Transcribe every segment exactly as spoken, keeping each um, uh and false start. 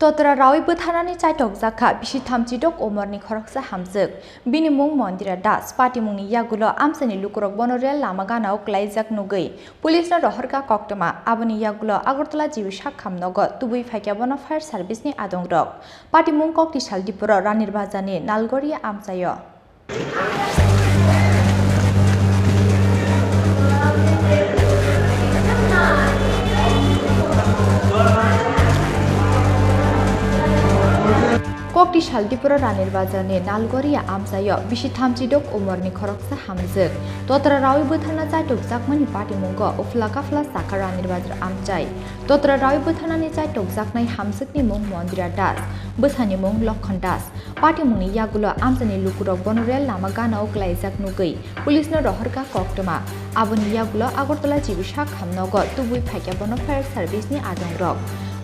Totra rawi bwtharnani chaitokjak kha bisi thamchi dok umorni khoroksa hamjwk. Bini mung Mondira Das. Patimungni yagulo amchaini lukurok bono rel lama ganao klaijak nugwi police no rohorkha koktwma. Aboni yagulo Agartala G B Sakham nogo tubui phaikha bono fire service ni adongrok. Patimung kokti sal diporo Ranir Bazar ni Nalgoria amchaio. Kokti sal diporo Ranir Bazar ni Nalgoria amchaio bisi thamchi dok umorni khoroksa hamjwk. Totra rawi bwtharna chaitokjakmani patimungo uphla kaphla sakha Ranir Bazar amchai. Totra rawi bwtharnani chaitokjaknai hamjwkni mung Mondira Das, bwsani mung Lokhon Das. Patimungni yagulo amchaini lukurok bono rel lama ganao klaijak nugwi police no rohorkha koktwma. Aboni yagulo Agartala G B Sakham nogo tubui phaikha bono fire service ni adongrok.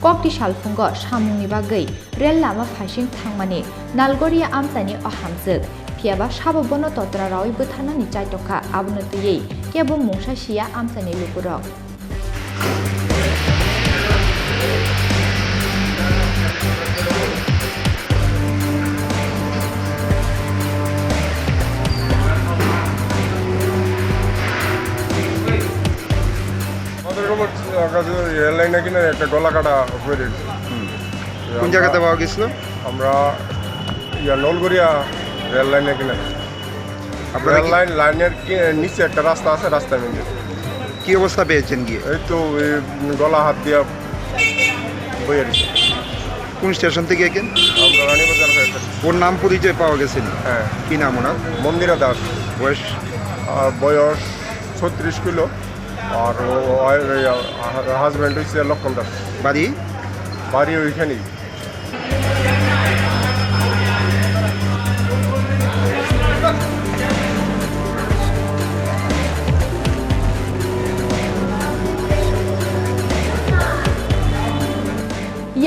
Kokti salphungo samungni bagwi rel lama phaising thangmani Nalgoria amchaini o hamjwk. Phiyaba sabo bono totra rawi bwtharnani chaitokha, abono twiwi kebo mungsa siya amchaini lukurok. আমাদের খবর, আহ, কাছে রেল লাইনের কিনারে একটা গলা কাটা হয়ে রয়েছে। হুম। তো কোন আমরা, জায়গাতে পাওয়া গেছিল? আমরা ইয়া নলগড়িয়া রেল লাইনের কিনারে। আপনারা রেল কি লাইন, লাইনের কি-, নিচে একটা রাস্তা আছে, রাস্তার মধ্যে। কি অবস্থা পেয়েছেন গিয়ে? এই তো এই গলা হাত দিয়ে বয়ে রয়েছে। কোন স্টেশন থেকে একেন? আমরা রানীবাজার হয়ে এসেছি। ওর নাম পরিচয় পাওয়া গেছে নি? হ্যাঁ। কি নাম ওনার? মন্দিরা দাস। বয়স? আর বয়স ছত্রিশ কিলো। আর ও, ও, ওই, ওই, আ-, হাজব্যান্ড হচ্ছে লক্ষণ দাস। বাড়ি? বাড়ি ওইখানেই।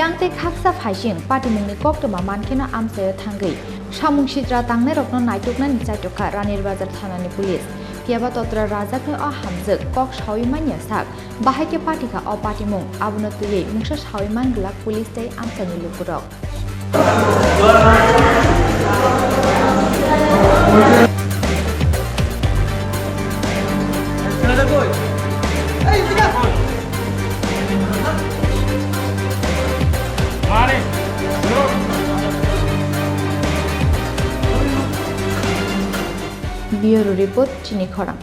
Yang tei khaksa phaising patimungni koktwma mankheno amchaio thangwi samung sitra tangnairokno naituknani chaitokha Ranir Bazar thanani police. Phiyaba totra rajakni o hamjwk kok saui manya sak, bahai khe patikha o patimung, abono twiwi mungsa saui man glak police tei amchaini lukurok. Bureau Report, Chini Khorang.